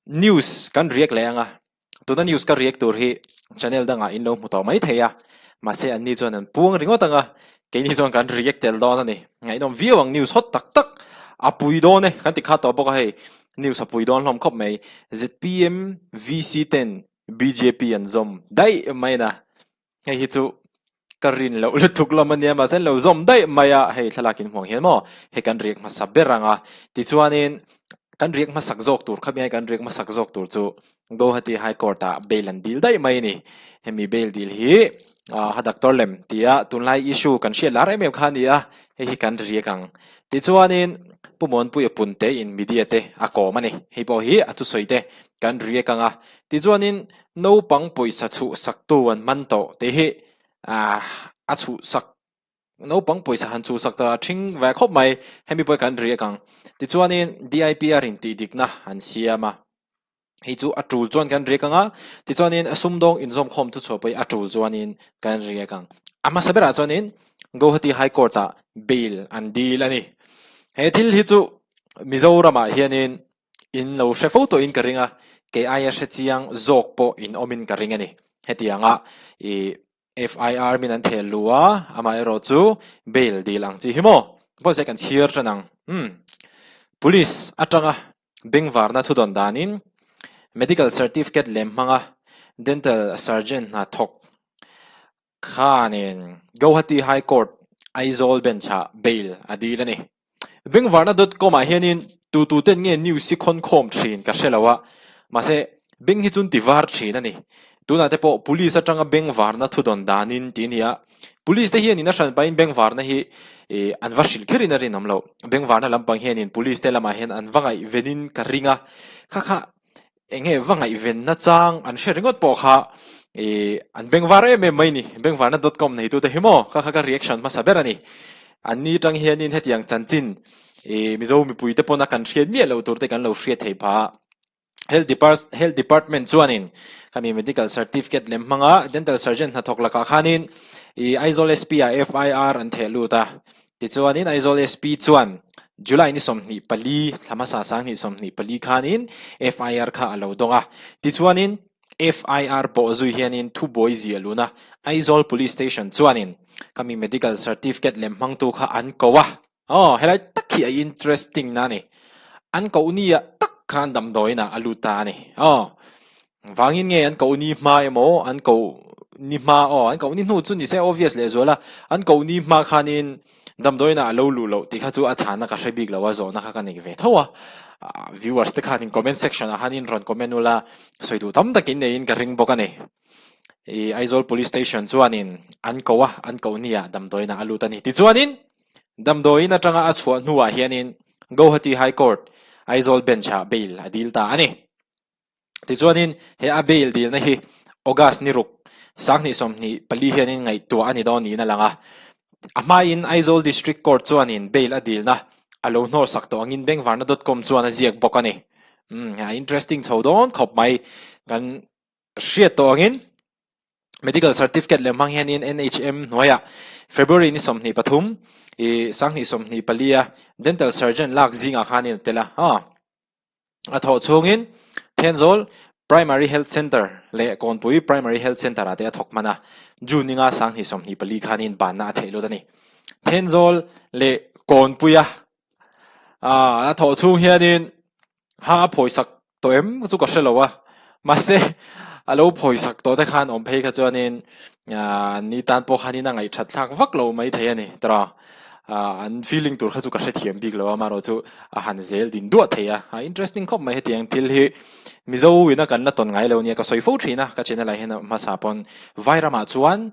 News kan react leh anga, tuna news ka react tur hi channel dangah in lo hmu tawh mai thei a, mahse anni chuan an puang ringawt anga, keini chuan kan react tel dawn a ni. Ngaihnawm viau ang news hot tak tak a pui dawn e kan ti khat tawh bawk a hei, news a pui dawn hlawm khawp mai. ZPM VC ten bjp an zawm daih mai na. Hei hi chu ka rin loh lutuk lam a nia, mahse an lo zawm daih mai a, hei thlalak in hmuang hian maw hei kan riak hmasa ber ang a, tichuanin kan riak hmasak zawk tur khami ai kan riak hmasak zawk tur chu Guwahati High Court ah bail an dil daih mai a ni. Hemi bail dil hi ha doctor lem tia tunlai issue kan hriat lar em em kha a ni a, hei hi kan riak ang. Tichuanin Pu Muanpuia Punte in media te a kawm a ni, hei pawh hi a thusawi te kan riak ang a, tichuanin Naupang pawisa chhuhsaktu an man tawh tih hi a chhuhsak naupang pawisa han chhuhsak ta a ṭhing ve khawp mai. Hemi pawh hi kan riak ang. Tichuanin DIPR in tihdikna an siam a, hei chu a ṭul chuan kan riak ang a, tichuanin sumdawng inzawmkhawm thuchhuah pawh hi a ṭul chuanin kan riak ang. A hmasa berah chuanin Guwahati High Court-ah bail an dil a ni. He thil hi chu Mizoramah hianin In lo hre fo tawhin ka ring a, kei aia hre chiang zawk pawh in awmin ka ring a ni. Hetianga i FIR min an thel lu a, amaherawh chu bail dil ang chi hi maw? Pawh se kan chhiar tan ang. Umm. Police atanga bengvarna thudawn danin medical certificate lem hmanga dental surgeon hna thawk Khanin Guwahati High Court Aizawl Bench-ah bail a dil a ni. Bengvarna dot com ah hianin tu tu ten nge news hi khawn khawm thin ka hre lo a, mahse beng hi chun ti var thin a ni. Tunah te pawh police atanga bengvarna thudawn danin ti a ni a, police te hianin a hran pahin bengvarna hi an va hrilh kherin a rinawm loh. Bengvarna lampang hianin police te lamah hian an va ngaihvenin ka ring a, kha kha Eng nge va ngaihvenna chang an hre ringawt pawh kha ih an bengvar em em mai ni. Bengvarna dot com neitute hi maw kha kha ka reaction hmasa ber a ni. Anni tang hianin hetiang chanchin ih Mizo mipuite pawna kan hriat miah loh turte kan lo hriat thei phah a. Health Depart Health Department chuanin khami medical certificate lem hmanga dental surgeon hnathawk lakah khanin ih Aizawl SP ah FIR an theh lut a. Tichuanin Aizawl SP chuan July ni 24 thla hmasa 2024 khanin FIR kha a lo dawng a. Tichuanin FIR pawh zui hianin thubuai ziah luna Aizawl Police Station chuanin khami medical certificate lem hmangtu kha an ko a. Aw, helai tak hi a interesting na a ni. An koh ni ah tak khan damdawiin ah a lut ta a ni. Aw. Vangin nge an koh ni hma emaw an koh ni hma aw an koh ni hnu chu ni se obvious leh zual a, an koh ni hma khanin damdawiin ah a lo luh loh tih kha chu a chhana ka hre bik lo a, zawhna kha ka nei ve tho a, viewers te khanin comment section ah khanin rawn comment ula sawi duh tam takin neiin ka ring bawk a ni. I Aizawl Police Station chuanin an ko a, an koh ni ah damdawiin ah a lut a ni. Tichuanin damdawiin atanga a chhuah hnuah hianin Guwahati High Court Aizawl Bench ah bail a dil ta a ni. Tichuanin he a bail dilna hi August ni ruk, 2024 hianin ngaihtuah a ni dawn niin a lang a. A hmain Aizawl District Court chuanin bail a dilna a lo hnawrsak tawh angin Bengvarna dot com chuan a ziak bawk a ni. Umm, a interesting chho dawn khawp mai. Kan hriat tawh angin Medical Certificate leh hmang hianin NHM hnuaiah February ni 23, i 2024 a Dental Surgeon lak zingah khanin a tel a. A thawh chhungin Thenzawl Primary Health Centre leh Kawnpui Primary Health Centre ah te a thawk hman a, June ninga 2024 khanin banna a theih lut a ni. Thenzawl leh Kawnpuia a thawh chhung hianin ha a phawisak tawh em chu ka hre lo a, mahse a lo phawisak tawh te khan awm phei kha chuanin ni tan pawh khanin a ngaihthat thlak vak lo mai thei a ni tawh a. An feeling tur kha chu ka hrethiam bik lo a, amaherawh chu a han zel din duah thei a, a interesting khawp mai hetiang thil hi Mizo ina kan la tawn ngai lo nia ka sawi fo thin a, ka channel ah hian hmasa pawn Vairamah chuan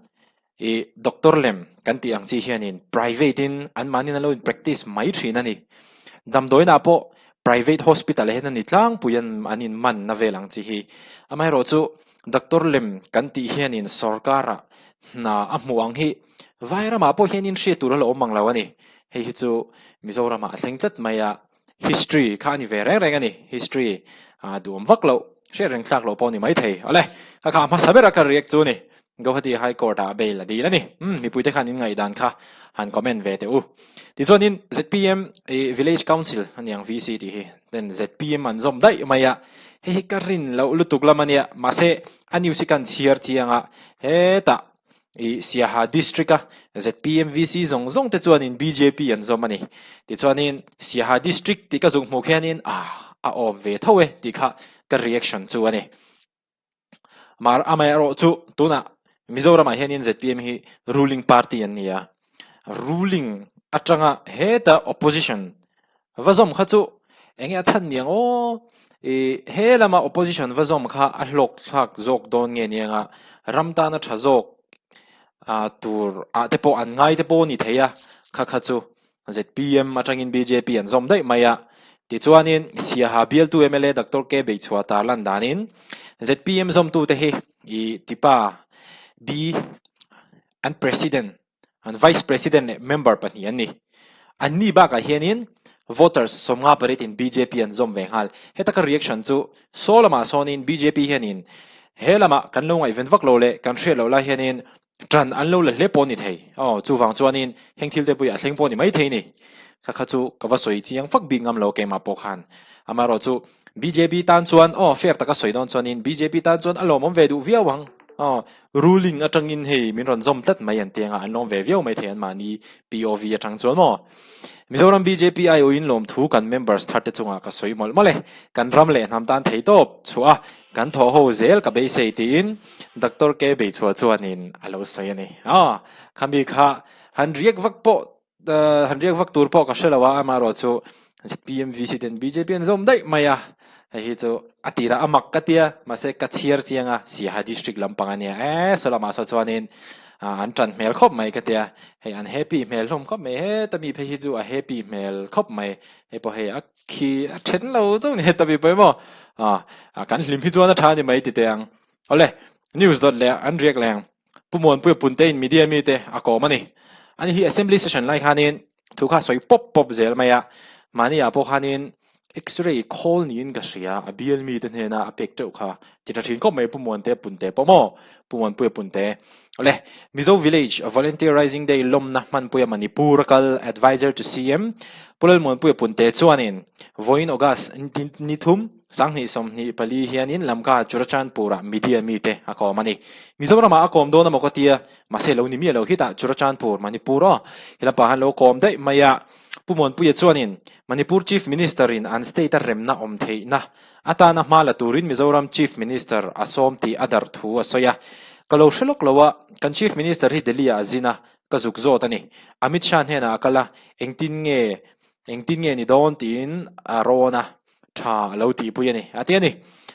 ih doctor lem kan tih ang chi hianin private in anmahni an lo in practice mai thin a ni. Damdawiinah pawh private hospital ah hian a ni tlangpui an an in man na vel ang chi hi. Amaherawh chu doctor lem kan tih hianin sorkarah hna a hmuh ang hi Vai ramah pawh hianin hriat tur a la awm ang lo a ni. Hei hi chu Mizoramah a thleng tlat mai a, history kha a ni ve reng reng a ni. History a duhawm vak loh, hriat reng tlak loh pawh a ni maithei. Awle, ka kha hmasa bera ka react chu a ni. Guwahati High Court ah bail a dil a ni. Umm, mipuite khan in ngaihdan kha han comment ve teh u. Tichuanin zpm i Village Council a ni ang VC tih hi, then zpm an zawm daih mai a. Hei hi ka rin loh lutuk lam a nia, mahse a news hi kan chhiar chiang a, hetah ih Siaha district a zpm VC zawng zawng te chuanin bjp an zawm a ni. Tichuanin Siaha district tih ka zuk hmuh khianin ah a awm ve tho e tih kha ka reaction chu a ni. Mar amaherawh chu tunah Mizoramah hianin zpm hi ruling party an ni a, ruling atanga heta opposition va zawm kha chu enge a chhan niang aw ih he lama opposition va zawm kha a hlawk thlak zawk dawn nge nianga ram tana tha zawk ah tur ah te pawh an ngai te pawh a ni thei a kha kha chu zpm atangin bjp an zawm daih mai a tichuanin Siaha bialtu mla Doctor K Beichhua tarlan danin zpm zawmtute hi ih tipa B an President, an Vice President leh member pahnih an ni. Anni bakah hianin voters 50 paritin bjp an zawm ve nghal. Heta ka reaction chu saw lamah sawnin bjp hianin he lamah kan lo ngaihven vak lo leh kan hriat loh lai hianin ṭan an lo la hle pawh a ni thei. Aw, chuvang chuanin heng thil te pawh hi a thleng pawh a ni maithei ni. Kha kha chu ka va sawi chiang fak bik ngam lo keimah pawh khan. Amaherawh chu Bjp tan chuan aw fair taka sawi dawn chuanin bjp tan chuan a lawmawm ve duh viau ang. Aw ruling atangin hei min rawn zawm tlat mai an ti anga an lawm ve viau mai thei an mahni POV atang chuan maw. Mizoram bjp aiawhin lawmthu kan members thar te chungah ka sawi mawlh mawlh e. Kan ram leh hnam tan thei tawp chhuah a kan thawh ho zel ka beisei tiin Doctor K Beichhua chuanin a lo sawi a ni. Aw khami kha han riak vak pawh Han riak vak tur pawh ka hre lo a, amaherawhchu zpm VC ten bjp an zawm daih mai a, hei hi chu a tirah a mak ka tia, mahse ka chhiar chiang a, Siaha district lampang a nia e, saw lamah saw chuanin an tan hmel khawp mai ka tia, hei an happy hmel hlawm khawp mai, heta mi phei hi chu a happy hmel khawp mai, hei pawh hei a khi a then lo chauh ni heta mi pawh emaw, kan hlim hi chuan a tha a ni mai ti teh ang. Awle, news dawt leh an riak leng. Pu Muanpuia Punte in media mite a kawm a ni. Ani hi assembly session lai khanin thu kha sawi pawp pawp zel mai a, mahni ah pawh khanin x-ray khawl niin ka hria, a bial mite hnena a pek teuh kha ti tha thin khawp mai Pu Muante Punte pawh maw? Pu Muanpuia Punte. Awle, Mizo Village Volunteer Rising Day lawmna hmanpuia Manipur a kal Adviser to CM Pu Lalmuanpuia Punte chuanin vawiin August ni thum, 2024 hianin Lamka Churachandpur-ah media mite a kawm a ni. Mizoramah a kawm dawn emaw ka tia, mahse lo ni miah lo hitah Churachandpur, Manipur aw, he lampah han lo kawm daih mai a. Pu Muanpuia chuanin Manipur Chief Minister-in an state-a remna awm theihna atana hma la turin Mizoram Chief Minister a sawm tih a darh thu a sawi a. Ka lo hre lawk lo a, kan Chief Minister hi Delhi-ah a zin a, ka zuk zawt a ni. Amit Shah hnenah a kal a, engtin nge engtin nge ni dawn tiin a rawn a. tha a lo tihpui a ni, a ti a ni.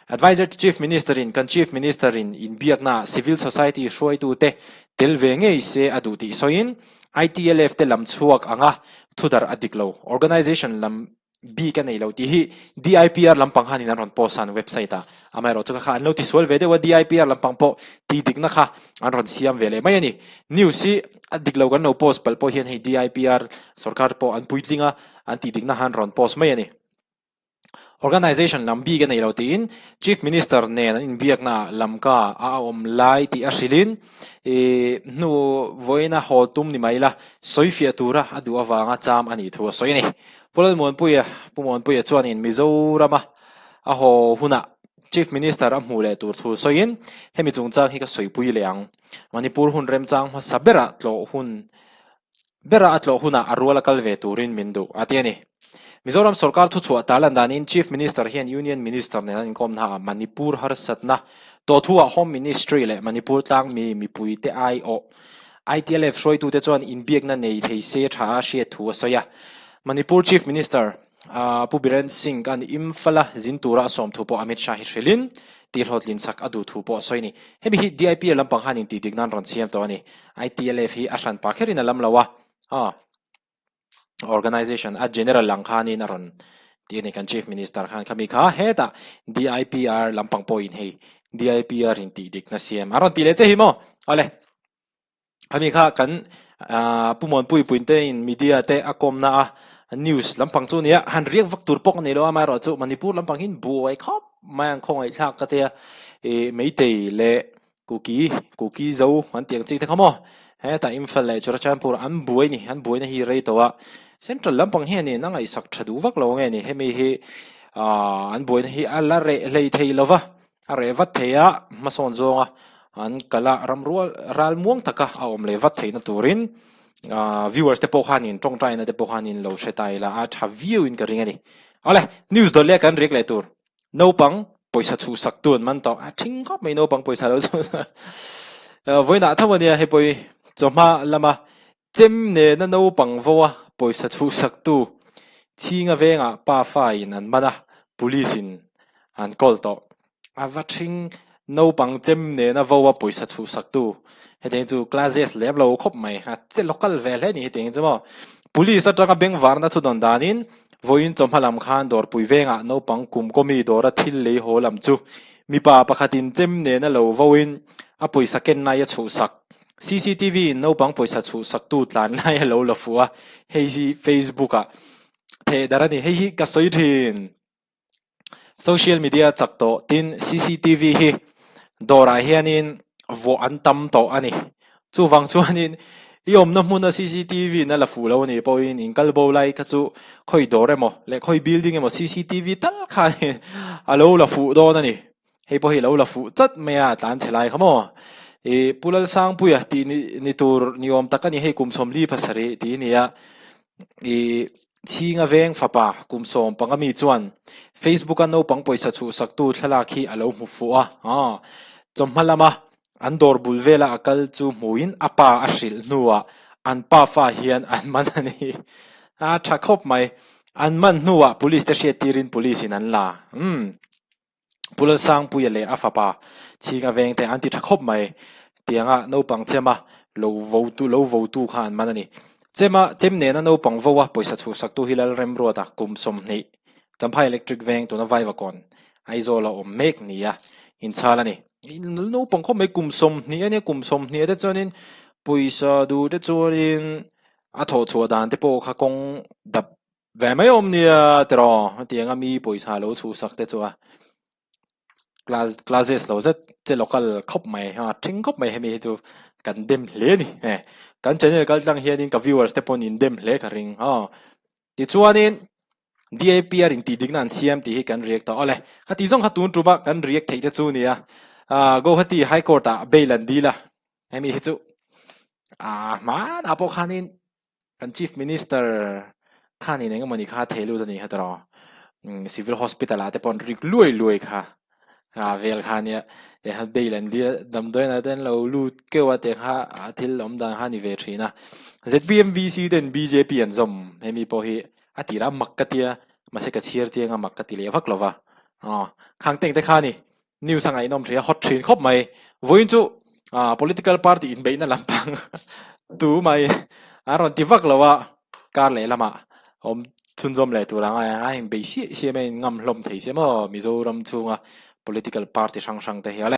Adviser to Chief Minister in kan Chief Minister in inbiaknaah Civil Society hruaitute tel ve ngei se a duh tih sawiin ITLF te lam chhuak anga thudarh a dik lo, organisation lam bik a nei lo tih hi DIPR lampang khanin an rawn post a an website ah. Amaherawhchu kha kha an lo tisual ve deuh a, DIPR lampang pawh tih dikna kha an rawn siam ve leh mai a ni. News hi a dik lo kan lo post palh pawh hian hei DIPR sorkar pawh an puitling a, an tih dikna kha an rawn post mai a ni. Organisation lam bik a nei lo tiin Chief Minister nen an inbiaknaah Lamka a awm lai tih a hrilhin ih hnu vawiina haw tum ni mai la sawifiah tura a duh avanga cham a nih thu a sawi a ni. Pu Lalmuanpuia Pu Muanpuia chuanin Mizorama a haw hunah Chief Minister a hmuh leh tur thu sawiin hemi chungchang hi ka sawipui leh ang. Manipur hun remchang hmasa berah tlawh hun Bera a tlawh hunah a rual a kal ve turin min duh, a ti a ni. Mizoram sorkar thuchhuah tarlan danin Chief Minister hian Union Minister nen an inkawmnaah Manipur harsatna tawhthuah Home Ministry leh Manipur tlangmi mipuite aiawh ITLF hruaitute chuan inbiakna nei thei se tha a hriat thu a sawi a. Manipur Chief Minister Pu Biren Singh an Imphal-a zin tura a sawm thu pawh Amit Shah hi hrilhin tihhlawhtlin sak a duh thu pawh a sawi a ni. Hemi hi DIPL lampang khan intihdik nan rawn siam tawh a ni. ITLF hi a hran pah kherin a lam lo a, aw organisation a general ang khanin a rawn ti a ni kan Chief Minister khan khami kha hetah DIPR lampang pawhin hei DIPR in tih dikna siam a rawn ti leh che hi maw? Awle. Khami kha kan Pu Muanpui Puinte in media te a kawmna a news lampang chu nia han riak vak tur pawh ka nei lo a amaherawhchu Manipur lampang hi buai khawp mai ang khawngaihthlak ka tia ih Meitei leh Kuki, Kuki zo an tih ang chi te kha maw? Hetah Imphal leh Churachandpur an buai ni, an buaina hi rei tawh a. Central lampang hianin a ngaihsak tha duh vak lo nge ni, hemi hi. An buaina hi a la reh hlei thei lo va, a reh vat thei a, hmasawn zawnga an kal a, ram rual ral muang taka a awm leh vat theihna turin viewers te pawh khanin tawngtaina te pawh khanin lo hre ta ila a tha viauin ka ring a ni. Awle, news dawt leh kan riak leh tur. Naupang pawisa chhuhsak tu an man tawh. A thing khawp mai naupang pawisa lo chhuhsak. Vawiinah tho ania hei pawh hi chawhma lama chem nena naupang vo a pawisa chhuhsak tu chhinga vengah pa fa in an man a, police in an kawl tawh. A va thing naupang chem nena vo a pawisa chhuhsak tu hetiang chu classes lem lo khawp mai. A che local ve hle a ni hetiang chu maw. Police atanga bengvarna thudawn danin Vawiin chawhma lam khan dawrpui vengah naupang kum kawmi dawra thil lei haw lam chu mipa pakhatin chem nena lo voin a pawisa ken lai a chhuhsak. CCTV in naupang pawisa chhuhsaktu tlan lai a lo la fuh a, hei hi Facebook ah theh darh a ni. Hei hi ka sawi thin. Social media chak tawh tin CCTV hi dawrah hianin vuah an tam tawh a ni. Chuvang chuanin i awmna hmuna CCTV in a la fuh lo a nih pawhin in kal bo lai kha chu khawi dawr emaw leh khawi building emaw CCTV tal khanin a lo la fuh dawn a ni. Hei pawh hi a lo la fuh chat mai a tlan chhe lai kha maw. Ih Pu Lalsangpuia tih ni tur ni awm tak a ni hei kum 47 tih a ni a. Ih Chhinga veng fapa kum 15 mi chuan Facebook a naupang pawisa chhuhsaktu thlalak hi a lo hmu fuh a. Chawhma lama An dawr bul vela a kal chu hmuin a pa a hrilh hnuah an pa fa hian an man a ni. A tha khawp mai. An man hnuah police te hriat tirin police in an la. Umm. Pu Lalsangpuia leh a fapa Chhinga veng te an ti tha khawp mai. Tianga naupang chema lo votu lo votu kha an man a ni. Chema chem nena naupang vo a pawisa chhuhsaktu hi Lalremruata kum 20 Champhai Electric Veng tuna Vaivakawn Aizawl a awm mek nia inchhal a ni. Naupang khawp mai kum 20 a nia, kum 20 te chuanin pawisa duh te chuanin a thawh chhuah dan te pawh kha kawng dap ve mai awm nia tiraw hetiang a mi pawisa lo chhuhsak te chu a class classes lo zet che local khawp mai a thing khawp mai hemi hi chu kan dem hle a ni kan channel kal tlang hianin ka viewers te pawhin in dem hle ka ring aw. Tichuanin DAPR in tih dikna an siam tih hi kan react tawh. Awle, khati zawng kha tun ṭuma kan react theih te chu nia. Guwahati High Court ah bail an dil a, hemi hi chu hmanah pawh khanin kan Chief Minister khanin eng emawni kha thei lut a nih kha tawh. Civil Hospital ah te pawh an rik luai luai kha. Nga vel kha nia teh kha bail an dil a damdawiin ah te an lo lut keuh a teh kha a thil awm dan kha a ni ve thin a ZPMVC ten BJP an zawm hemi pawh hi a tirah mak ka tia mahse ka chhiar chiang a mak ka ti leh vak lo va aw khang teng te kha a ni news a ngaihnawm thin a hot thin khawp mai vawiin chu ah political party inbeihna lampang tu mai an rawn ti vak lo a. Kar leh lamah awm chhunzawm leh tur anga a inbei siah siah mai a, in ngam hlawm thei sia maw Mizoram chhunga political party hrang hrang te hi.